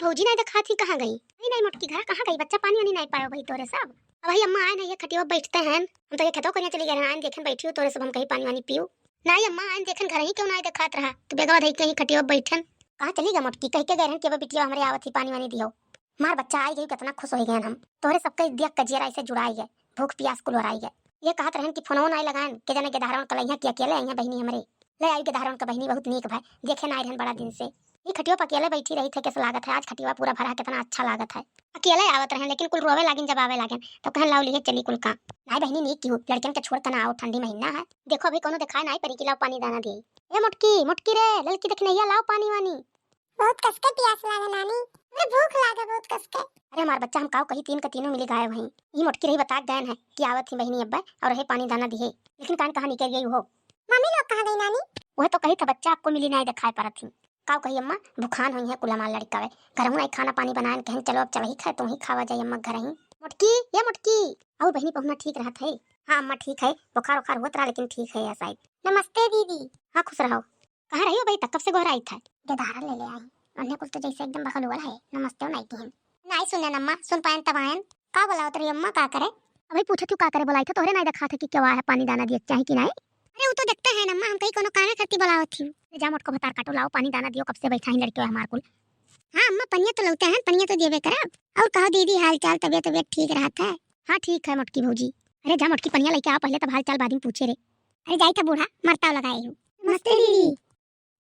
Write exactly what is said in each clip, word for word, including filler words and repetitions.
भौजी नाहीं देखात ही, कहाँ गई? नहीं, नहीं मोटकी, घर कहाँ गई? बच्चा पानी वानी नाहीं पायो भाई तोरे सब। अब भाई अम्मा आए ना, ये खटिया बैठते हैं, हम तो ये खेतों करिया चली गए हैं, आए देखेन बैठी हो तोरे सब, हम कहीं पानी वानी पियो। नाहीं अम्मा, आए देखेन घर ही क्यों नाहीं देखात रहा, तो बेगवा धई के ही खटिया बैठन। कहाँ चली गई मोटकी? कह के गए रहन कि अब बिटिया हमरे आवत ही, पानी वानी दियो। मार बच्चा आई गई, कितना खुश हो गए हम। तोरे सबके देख के जियरा ऐसे जुड़ाई गए, भूख पियास कुल ओराई गए। ये कहत रहन कि फोनवो नाहीं लगाएन, के जाने गेदहरवन कलैया कि अकेले आई हैं बहिनी हमरे। ले आई गेदहरवन का बहिनी, बहुत नीक भाई, देखे नाहीं रहन बड़ा दिन से। ई खटियो पर अकेले बैठी रही थे, कैसे लागत है? आज खटिया पूरा भरा है, कितना अच्छा लागत है। अकेले आवत रहन, लेकिन कुल रोवे लागिन, जब आवे लागेन, तो कहन लाओ लिए चली कुल काम। नाहीं बहिनी, नीक की हो, लड़कियन के छोड़ के ना आओ, ठंडी महीना है। देखो अभी कोनो दिखाए नाहीं परी कि लाओ पानी दाना दिए। ए मोटकी, मोटकी रे, ललकी दखिनैया, लाओ पानी वानी। बहुत कसके पियास लागे नानी, अरे भूख लागे बहुत कसके। अरे हमार बच्चा, हम काव कही, तीन के तीनों मिली गायब हईं। ई मोटकी रही बता गयन है कि आवत ही बहिनी अब्बा और रहे पानी दाना दिहे, लेकिन कान कहाँ निकल गई हो? मम्मी लोग कहाँ गई नानी? वह तो कही था बच्चा आपको मिली नाहीं दिखाई परत ही। काव कही अम्मा, भुखान हुई है कुल हमार लड़का वे, घरहू नाहीं खाना पानी बनाएन, कहन चलो अब चल ही खाए, तुम ही खावा जाए अम्मा घर ही। मोटकी, ये मोटकी, और बहिनी पहुना ठीक रहत है? हाँ अम्मा ठीक है, बुखार उखार होत रहा लेकिन ठीक है या शायद। नमस्ते दीदी। हाँ खुश रहो। कहाँ रही हो भाई, तक कब से गोहराई था? गेदहरा ले ले आई। अन्य कुल तो जैसे एकदम बकलुअल है, नमस्ते नाहीं किहन। नाहीं सुने अम्मा, सुन पायन तब आयन। का बोलावत रही अम्मा, का करे? अभी पूछत हूँ का करे बोलाई था, तोहरे नाहीं देखात है कि केवा है, पानी दाना दिए चाही कि नाहीं? अरे वो तो देखते हैं अम्मा, हम कहीं कोनो कामे खातिर बोलावत ही। जा मोटको भतार काटो, लाओ पानी दाना दियो, कब से बैठा ही लड़के हमार कुल। हाँ अम्मा, पनिया तो लौटे हैं, पनिया तो देवे करब। और कहो दीदी, हाल चाल, तबियत तबियत ठीक रहत है? हाँ ठीक है मोटकी भौजी। अरे जा मोटकी पनिया लेके आओ, पहले तब हाल चाल बाद में पूछे रे। अरे जाई था बूढ़ा, मरता लगाए हूँ। नमस्ते दीदी।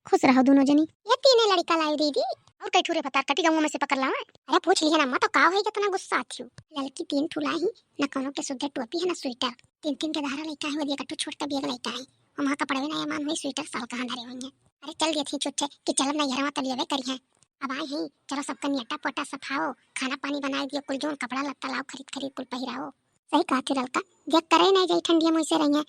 खुश रहो दोनों जनी। ये तीने लड़का लाई दीदी। और कई ठुरे भतार काटी गाँव में से पकड़ लावे? अरे पूछ लिया ना अम्मा, तो का होई कितना गुस्सा थी। ललकी तीन ठुला ही, न कोनो के सुद्धे टोपी है, न स्वेटर। तीन तीन के धारा लइका है, वदिया कट्टू छोट का बियग लइका है। हम कपड़वे ना मान हुई, स्वेटर साल कहाँ धरे हुई है। अरे चल दिए थी छुट्टे कि चलब ना यहरवा तलियवे करी है। अब आए ही, चलो सबका नियटा पोटा सफाओ, खाना पानी बनाए दियो, कुल जोन कपड़ा लत्ता लाओ, खरीद खरीद कुल पहिराओ। सही कहा थी ललका, देख करे नहीं जाई ठंडिया मुँह से रही है,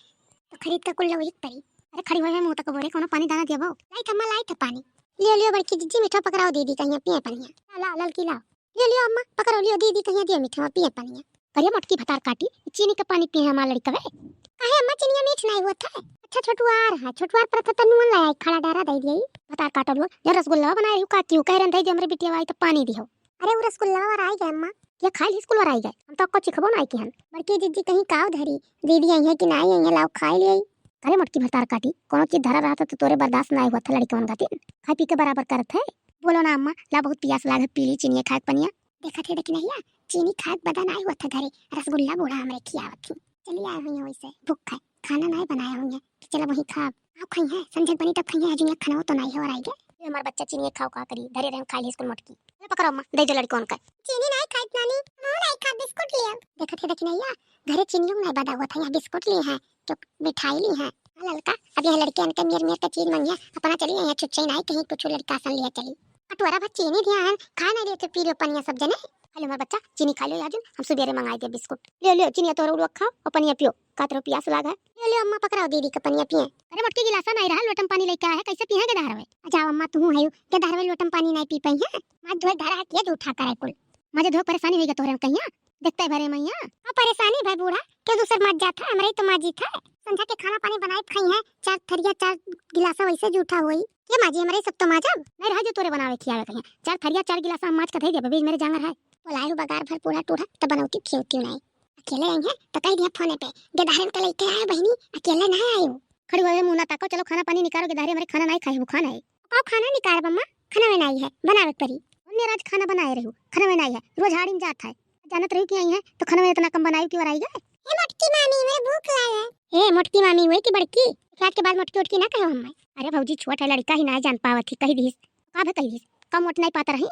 तो खरीद के कुल लो एक परी। अरे खड़ी हुए है मुँह तक बोरे, कोनो पानी दाना दिया बो। लाई थम्मा लाई था पानी। लियो लियो बड़की जिज्जी मीठा पकड़ाओ दीदी कहिया पिए पनिया। ला ला ललकी लाओ। लियो लियो अम्मा पकड़ो, लियो दीदी कहिया दियो मीठा पिए पनिया। करिया मोटकी भतार काटी, चीनी का पानी पिए हमार लड़का वे। काहे अम्मा चिनिया मीठ नहीं हुआ था? अच्छा छोटुआर है, छोटुआर पर था तन्नुअन लाया खड़ा डारा दे दिया। भतार काटो लो, जो रसगुल्ला बनाए रही काकी हूँ, कह रहे दे दियो हमरे बिटिया आई तो पानी दियो। अरे वो रसगुल्ला और आई गए अम्मा। ये खाई ली स्कूल और आई गए, हम तो आपको चिखबो ना आई कि हन। बड़की जिज्जी कहीं काव धरी, दीदी आई है कि ना आई है, लाओ खाई ले आई। अरे मोटकी भतार काटी, कोनो चीज धरा रहा था तो तोरे बर्दाश्त ना हुआ था लड़के मन खातिर, खाए पी के बराबर करत है। बोलो ना अम्मा, ला बहुत पियास लाग है, पी ली चीनी खाए के पनिया। देखा थे देखी नहीं, चीनी खाए के बदा ना हुआ था घरे, रसगुल्ला बूढ़ा हमरे खियावत थी। चली आए हुई है वैसे, भूख है, खाना ना बनाए हुई है कि चलो वहीं खाब। आप खाई है, संझक बनी तब खाई है, अजुनिया खाना तो नहीं हो रहा है। ये हमार बच्चा चीनी खाओ का करी, धरे रहन खाई ली स्कूल मोटकी। ले पकड़ो अम्मा, दे दो लड़कों का। चीनी नहीं खाई नानी, हम नहीं खा बिस्कुट लिए। देखा थे देखी नहीं, घरे चीनियों नहीं बदा हुआ था, यहाँ बिस्कुट लिए हैं, जो मिठाई ली है। हाँ ललका, अब यह लड़के इनके मियर मियर का चीज मंगिया, अपना चली यहाँ छुच्छे नहीं कहीं कुछ लड़का सन लिया चली। कटोरा भर चीनी दिया है, खाए नहीं लेते, पी लो पनिया सब जने। हेलो हमार बच्चा, चीनी खा लो याजुन, हम सुबेरे मंगाई दे बिस्कुट। लियो लियो चीनी तोहरा उड़वा खाओ और पनिया पियो, का तोहरा पियास लाग है। लियो लियो अम्मा पकड़ाओ दीदी का पनिया पिए। अरे मोटकी गिलासा नहीं रहा, लोटम पानी लेके आए है, कैसे पिए गेदहरवे? जाओ अम्मा तू हूँ है, गेदहरवे लोटम पानी नहीं पी पाई है। माथ धोए धरा है, ये जूठा करे कुल। मजे धो परेशानी होइगा तोहरे में कहिया। देखते भरे मैया। अब परेशानी भाई बूढ़ा, क्यों दूसर माज जात है, हमरे ही तो माजी था। संझा के खाना पानी बनाई खाई है, चार थरिया चार गिलासा वैसे जूठा होई। ये माजी हमरे सब तो माजब। नहीं रहा जो तोरे बनावे खियावे कहिया। चार थरिया चार गिलासा हम माज के धई देबे, बीच मेरे जांगर है। बोलाए हो बगार भर बूढ़ा टूढ़ा, तो बनौती खियौती नहीं। अकेले आई है, तो कह दिया फोने पे, "गेदारन के लेके आए बहिनी, अकेले नहीं आए हो।" खड़ी हुए मुंह ना ताको, चलो खाना पानी निकालो, गेदारे हमरे खाना नहीं खाए, भूखा नहीं। का खाना निकाल बम्मा, खाना बनाई है, बनावे के परी। उनने राज खाना बनाए रहू, खाना बनाई है, रोज हाड़ी में जात है। जानत रहू कि आई है, तो खाना में इतना कम बनाई कि वराई गए। ए मोटकी मामी, मेरे भूख लाग है। ए मोटकी मामी हुए कि बड़की? आज के बाद मोटकी उटकी ना कहो हमें। अरे भौजी छोट है, लड़का ही ना जान पावत ही, कही दीस। का भे कही दीस? कम मोट नहीं पाता रही?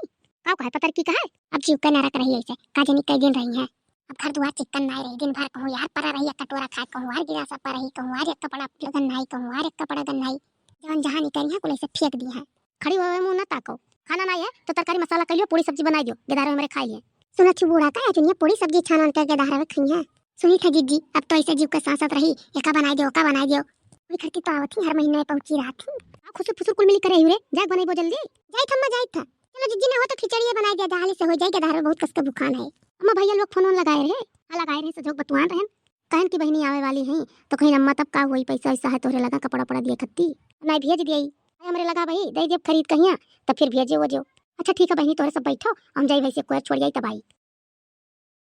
का कहे पतर की कहे? अब जीव के नरक रही ऐसे, का जनी कई दिन रही है। अब घर दुआर चिक्कन नाय रही, दिन भर कहूँ यार परा रही, एक कटोरा खाए, कहूँ यार गिलास पर रही, कहूँ यार एक कपड़ा गन्नाई, कहूँ यार एक कपड़ा गन्नाई। जवन जहाँ निकरी है, कुल ऐसे फेंक दी है। खड़ी हुए मुंह ना ताको। खाना नाय है, तो तरकारी मसाला कर लियो, पूरी सब्जी बनाई दियो, गेदारे हमरे खाई लिए। सुना छु बूढ़ा का, अजुनिया पूरी सब्जी छानन के गेदारे में खाई है। सुनी था जिज्जी, अब तो ऐसे जीव के सांसत रही, एका बनाई दियो, ओका बनाई दियो। वही खरकी तो आवत ही, हर महीने पहुंची रहत ही। आ खुसुर फुसुर कुल मिली करे रे, जाग बनाई बो जल्दी। जाई थम्मा, जाई था। चलो जिज्जी ना हो तो खिचड़िया बनाई दिया, जहाली से हो जाए, गेदारे बहुत कस के भुखान है। अम्मा भैया लोग फोन वोन लगाए रहे? हाँ लगाए रहे, सजोग बतुआन रहन। कहन की बहिनी आवे वाली हैं, तो कहीं अम्मा तब का हुई, पैसा वैसा है तोहरे लगा, कपड़ा उपड़ा दिए खत्ती? नहीं भेज दिए, अरे हमरे लगा भाई, दे जब खरीद कहिया, तब फिर भेजे वो जो। अच्छा ठीक है बहिनी, तोहरे सब बैठो, हम जाई भैंसे कोयर छोड़ आई तब आई।